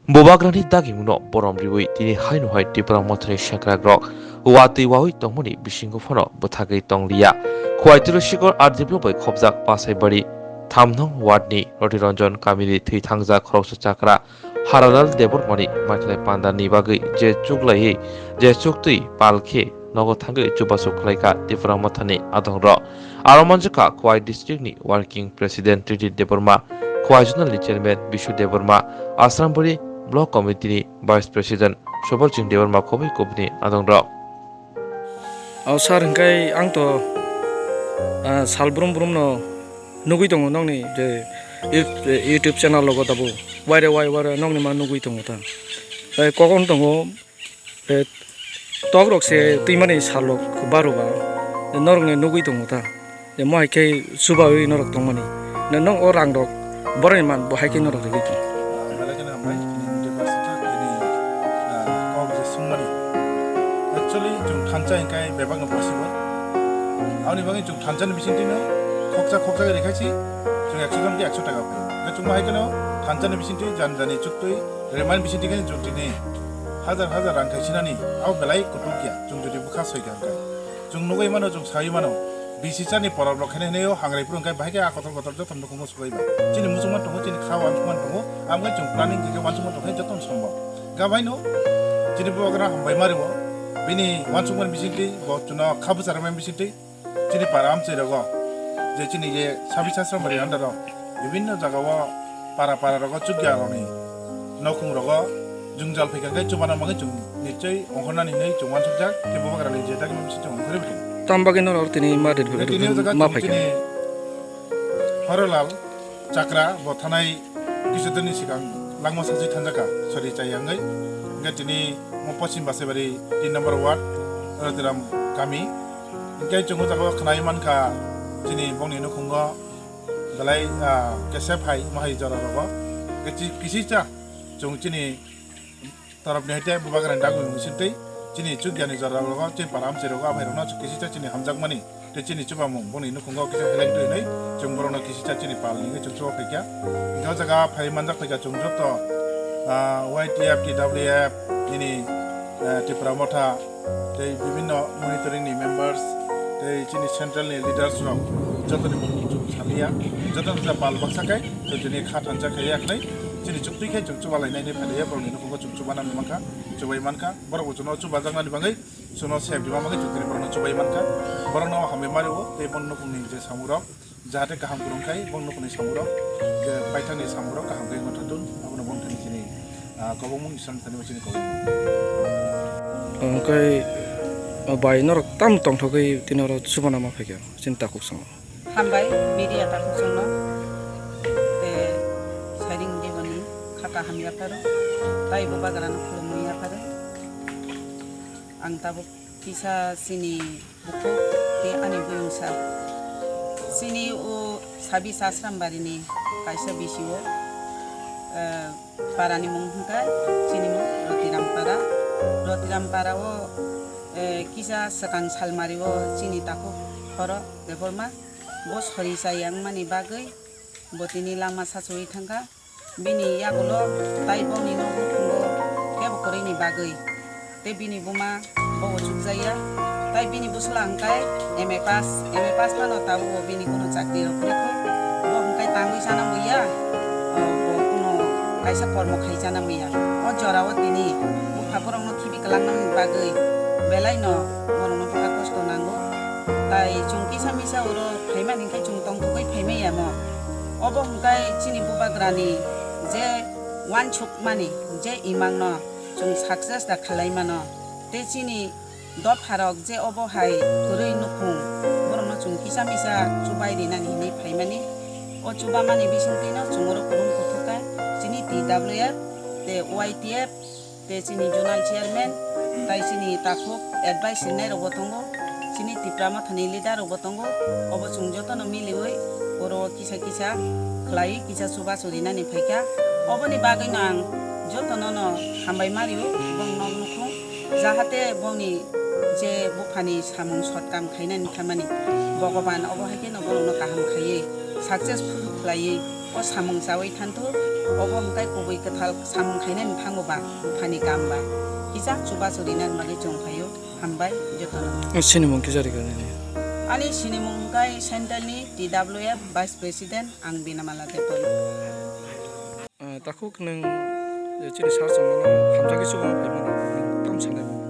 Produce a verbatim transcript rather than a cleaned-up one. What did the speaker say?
Bubagrani dagimungno borom riwi tini haino hai Tipra Mothani sengkrakrok watwi wawi tongmani bisingo phano bwthagwi tongliya. Khwai Tulsikhor R D block bai khopjak Pasaibari tham nong ward ni Roti Ranjan kamini thwi thangjak khoroksa chakra Haralal Debbarmani maikhlai pandani bagwi je chuklaiwi je chuktwi pal khe nogo thangwi chubachu khlaikha Tipra Mothani adongrok. Aro manjakha Khwai district ni working president T D Debbarma, Khwai zonal ni chairman Bishu Debbarma, Asrambari block committee ni vice president Sobal Singh Debbarma khobwi kubuni adongrok. O sir, hingkai ang to, ah, sal brum brum no nugwi tongo nokni je YouTube, YouTube channel logo tabuk waire wai waire nokni ma nugwi tongo ta. Eh, kokon tongo, eh, tok rok se twimani sal rok baroba norokni nugwi tongo ta. Je mo hai khe chubawi norok tongmani. Na nong o rang rok boroni man bo hai khe norok rigwi tong. Ah, belai kheno hambai, chini media persons rok, chini, ah, kok je sungmani. Actually, chwng thansa hingkai bebak no possible. Aboni bagwi chwng thansa ni bising twi no khoksa khoksa khe rikhaisi, chwng ekso jon khe ekso taka phi. Hingkhe chwng bo hai kheno thansa ni bising twi jan jani chuktwi remain bising twi khe chwng tini hajar hajar rang khai sinani, abo belai kutuk ya, chwng jodi bwkha soi kha hingkhe. Chwng nugwi mano, chwng sawi mano, bisi chani porab rok khainai hinwi o hangrai phuru hwnkhe bahai khe a kotor kotor joto nukhungo suklai ba. Chini muchungma tongo, chini kha uansukma tongo, amo khe chwng planning khe uansukma tongkhe jotono sombok. Gabaino chini bubagra hambai ma rwo, bini uansukmani bisingtwi, bo chwngno kha bwcharmani bisingtwi, chini para amchai rogo, je chini ye sabi sasra mari andaro, bibinno jagao para para rogo chukya roni nokhung rogo jwngjal phaikha khe chubana bagwi chwng nichoi ongkhornani hinwi chwng uansukjak, khe bubagrani je dagimani bising chwng ongkhorwi bwkhe. Tam bagwi norok tini ma rit Tini o jaga ma chwng phaikha. Chini Horolal Chakra bo thanai kisa dinni swkang langma sachi thanjakha sori chai wngwi. Hingkhe tini mo Poschim Basaibari tin number ward, Rotiram kami. Hingkhe chwng o jaga o khwnai mankha chini bongni nukhungo belai, ah, kese phai mohai jora rogo. Hingkhe chi-, kisisa chwng chini torop ni haite bubagrani dagwi mung sintwi chini chukyani jora rogo chini para amchai rogo aphai rokno kisisa chini hamjakmani tei chini chubamung boni nukhungo kisa heleng twi hinwi chwng borokno kisisa chini pal ni wngwi chwng chuba phaikha. Hingkhe o jaga phai manjak phaikha chwng joto, ah, Y T F, T W F, nini, ah, Tipra Motha, tei bibinno monitoring ni members, tei chini central ni leaders rok jotoni mung chwng saliya, jotono ja pal baksa khai, tei tini kha thansa khai yaknai, chini chuktwi khai chwng chuba lainai hinwi phailaiya, borokni nukhungo chwng chuba nangwi mankha, chubai mankha, borok bo chwngno chubajaknani bagwi chwngno sep rima bagwi chwng tini borokno chubai mankha, borokno hambai ma rwo, tei bono nukhungni je samung rok, jahate kaham kwrwng khai, bo nukhungni samung rok, je paithakni samung rok kaham khe wngna thantun, abono bo thani chini, ah, kobongmung Iswrani thani bo chini kobongmung. Hwnkhe, o bai norok tam tongthogwi tini oro chubana ma phaikha, chini takhuk swngo. Hambai, media takhuk swngo. Te Sairing Deboni kha kaham yapharo, tai bubagrano khulumwi yapharo. Ang tabuk kisa chini bukhuk tei ani buyungsa. Chini o Sabi Sasrambarini kaisa bisi o, eh, parani mung hwnkha chini mung Rotiram para. Rotiram para o, eh, kisa swkang salmari o chini takhuk horo Debbarma. Bo sori chaya wngmani bagwi bo tini langma sachuwi thangkha. Bini yagulo tai bongni nok nukhungo kebo kwrwini bagwi. Tei bini buma bo uchukjaya. Tai bini bwsla hwnkhe M A pass, M A pass phano tabukbo bini kunu chakri rok kwrwikhu. Bo hwnkhe tangwi chana muya, o, bo kunu kaisa kormo khai chana muya. O jorao tini bupha borokno khibi kwlangnani bagwi belaino borokno bwkha kosto nango. Tai chwng kisa misa oro phaimani hwnkhe chwng tongthogwi phaimaya mo. Obo hwnkhe chini bubagrani je uansukmani je imangno chwng success da khlai mano, tei chini dopharok je obo hai kwrwi nukhung, borokno chwng kisa misa chubai rinani hinwi phaimani. O chubamani bisingtwino chwng oro kwrwng kuthukha chini T W F tei Y T F. Tei chini zonal chairman, tai chini takhuk advice rinai rokbo tongo, chini Tipra Mothani leader rokbo tongo, obo chwng jotono miliwi oro kisa kisa khlaiwi kisa chubachu rinani phaikha. Oboni bagwino ang jotono no hambai mario, bong nok nukhung, jahate bongni je buphani samung sotkam khainani thamani Bhogoban obo hai kheno borokno kaham khaiwi successful khlaiwi o samung chawi thanthuk, Obo hwnkhe kubui kwthal samung khainani thango ba, buphani kam ba. Kisa chubachu rinani bagwi chwng phaio. Hambai jotono. Sinimung kisa rikha nini? Ani sinimung wngkha central ni T W F Vice President, ang Binamala Debbarma. Ah, takhuk nwng, eh, chini sir chwngno hamjakhe chubamu phaimano, nwng tamo sanai?